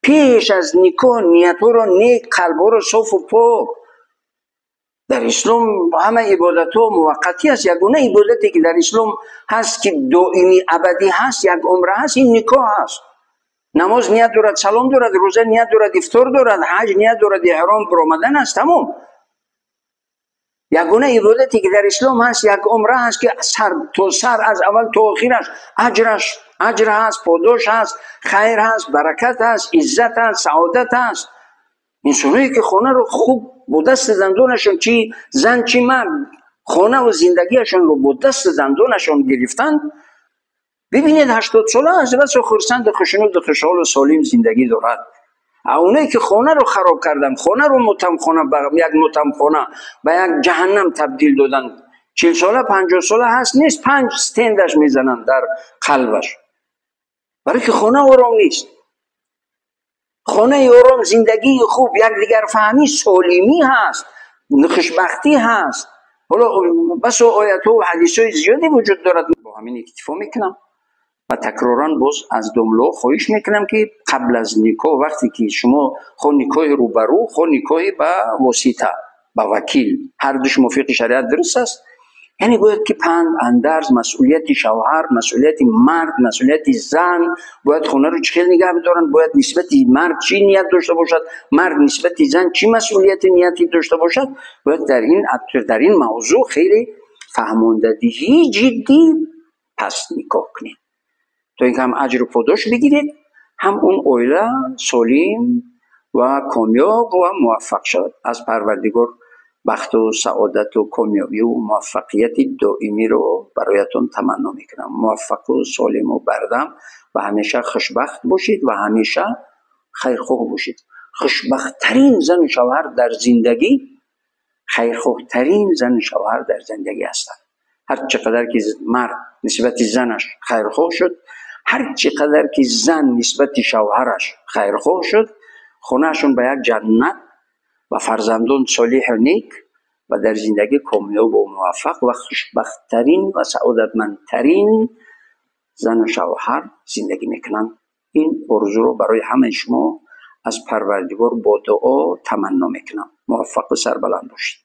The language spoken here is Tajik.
Пеш аз никоҳ ниятҳоро нек, қалбҳоро софу пок. Дар ислом ҳама ибодатҳо муваққатӣ аст. Ягона ибодате ки дар ислом ҳаст, ки доимӣ, абадӣ ҳаст, як умра ҳаст, ин никоҳ ҳаст. Намоз ният дорад, салом дорад, рӯза ният дорад, ифтор дорад, ҳаҷ ният дорад, эҳром баромадан аст, тамом. Ягона ибодате ки дар ислом ҳаст, як умра ҳаст, ки сар то сар, аз аввал то охираш аҷраш, аҷр ҳаст, подош ҳаст, хайр ҳаст, баракат ҳаст, иззат ҳаст, саодат ҳаст. Инсоное ки хонаро хуб бо дасти дандонашон, чи зан, чи мард, хонаву зиндагиашонро бо дасти дандонашон гирифтанд, бибинед, 80 сола аст, басо хурсанду хушнуду хушҳолу солим зиндагӣ дорад. А оное ки хонаро хароб карданд, хонаро мотамхона, як мотамхона, ба як ҷаҳаннам табдил доданд, 40 сола, 50 сола ҳаст, нест, панҷ стендаш мезананд дар қалбаш, барои ки хона ором нест. Хонаи ором, зиндагии хуб, якдигарфаҳмӣ, солимӣ ҳаст, хушбахтӣ ҳаст. Ҳоло басо оятҳо ҳадисҳои зиёде вуҷуд дорад. Бо ҳамин иктифо мекунам ва такроран боз аз домло хоҳиш мекунам, ки қабл аз никоҳ, вақте ки шумо хо никоҳи рӯбарӯ, хо никоҳи ба восита, ба вакил, ҳар душ мувофиқи шариат дуруст аст, яъне бояд ки панд, андарз, масъулияти шавҳар, масъулияти мард, масъулияти зан, бояд хонаро чӣ хел нигаҳ бидоранд, бояд нисбати мард чӣ ният дошта бошад, мард нисбати зан чӣ масъулияти нияти дошта бошад, бояд дар ин мавзӯъ хеле фаҳмондадиҳии ҷиддӣ пас никоҳ кунед, то ин ки ҳам аҷру подош бигиред, ҳам он оила солим ва комёб ва муваффақ шавад. Аз Парвардигор бахту саодату комёбиву муваффақияти доимиро бароятон таманно мекунам. Муваффақу солиму бардам ва ҳамеша хушбахт бошед ва ҳамеша хайрхоҳ бошед. Хушбахттарин зану шавҳар дар зиндагӣ хайрхоҳтарин зану шавҳар дар зиндагӣ ҳастанд. Ҳар чӣ қадар ки мард нисбати занаш хайрхоҳ шуд, ҳар чӣ қадар ки зан нисбати шавҳараш хайрхоҳ шуд, хонаашон ба як ҷаннат ва фарзандон солиҳу нек ва дар зиндагӣ комёбу муваффақ ва хушбахттарин ва саодатмандтарин зану шавҳар зиндагӣ мекунанд. Ин орзуро барои ҳамаи шумо аз Парвардигор бо дуо таманно мекунам. Муваффақу сарбаланд бошед.